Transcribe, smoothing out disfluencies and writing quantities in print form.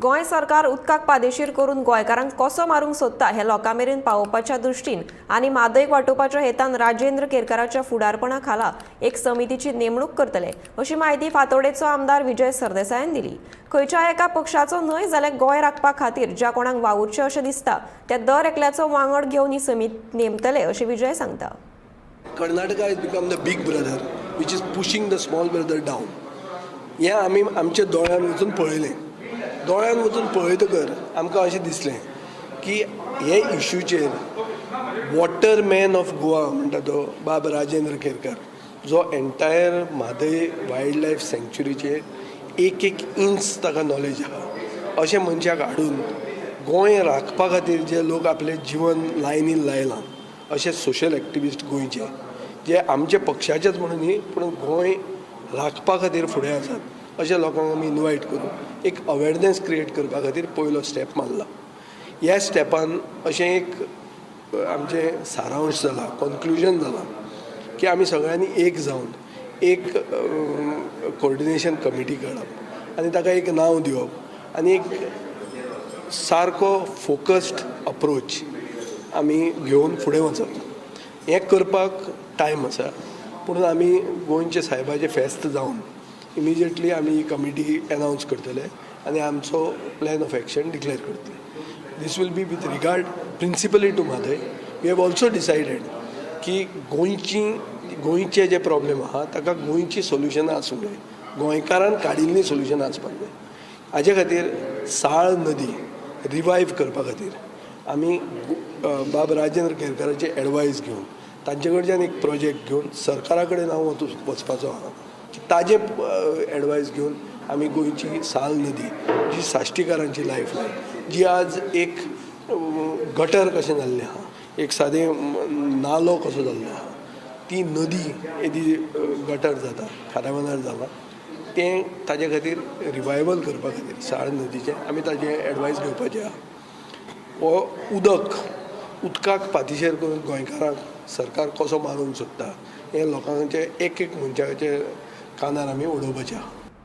गोंय सरकार उदकाक पादेशीर करून गोंयकारांक कसो मारूंक सोदता हें लोकां मेरेन पावोवपाच्या दृश्टीन आनी म्हादयक वाटोवपाच्या हेतान राजेंद्र केरकाराच्या फुडारपणा खाला एक समितीची नेमणूक करतले, अशी म्हायती फातोडेचो आमदार विजय सरदेसायान दिली. खंयच्याय एका पक्षाचो न्हय, जाल्यार गोंय राखपा खातीर ज्या कोणाक वावुरचें अशें दिसता त्या दर एकल्याचो वांगड घेवन ही समिती नेमतले, अशें विजय सांगता. Karnataka has become the big brother which is pushing the small brother down. हें आमी आमच्या दोळ्यान वचून पळयलें. दोळ्यान वचून पळयतकर आमकां अशें दिसलें की हे इश्यूचेर वॉटर मॅन ऑफ गोवा म्हणटा तो बाब राजेंद्र केरकर, जो एंटायर म्हादय वायल्ड लायफ सँक्च्युरीचेर एक एक इंच ताका नॉलेज आहा, अशें मनशाक हाडून गोंय राखपा खातीर जे लोक आपलें जिवन लायनीन लायलां, अशे सोशल एक्टिविस्ट गोंयचे, जे आमच्या पक्षाचेच म्हणून न्ही, पूण गोंय राखपा खातीर फुडें आसात, अशा लोकांक आमी इनवायट करून एक अवेरनेस क्रिएट करपा खातीर पयलो स्टेप मारला. ह्या स्टेपान अशें एक आमचें सारांश जाला, कॉन्क्लुजन जालां की आमी सगळ्यांनी एक जावन एक कोऑर्डिनेशन कमिटी काडप आनी ताका एक नांव दिवप आनी एक सारको फोकस्ड अप्रोच आमी घेवन फुडें वचप. हें करपाक टायम आसा, पूण आमी गोंयचे सायबाचें फेस्त जावन इमिजिएटली आमी ही कमिटी एनावन्स करतले आनी आमचो प्लॅन ऑफ एक्शन डिक्लेअर करतले. This will be with regard principally to Mhadei. We have also decided की गोंयचे जे प्रॉब्लेम आहा ताका गोंयची सोल्युशनां आसूंक जाय, गोंयकारान काडिल्लीं सोल्युशनां आसपाक जाय. हाजे खातीर साळ नदी रिवायव करपा खातीर आमी बाब राजेंद्र केरकाराचे एडवायस घेवन, तांचे कडच्यान एक प्रोजेक्ट घेवन सरकारा कडेन हांव वचपाचो आहा की ताजे एडवायस घेवन आमी गोंयची साल नदी, जी साश्टीकारांची लायफ लायन, जी आज एक गटर कशें जाल्लें आहा, एक सादें नालो कसो जाल्लो आहा, ती नदी येदी गटर जाता, खारावनार जाला, तें ताजे खातीर रिवायवल करपा खातीर साळ नदीचें आमी ताजें एडवायस घेवपाचें आहा. हो उदकाक पातिशेर करून गोंयकारांक सरकार कसो मारूंक सोदता हें लोकांचे एक एक मनशाचे कानार आमी उडोवपाचें आहा.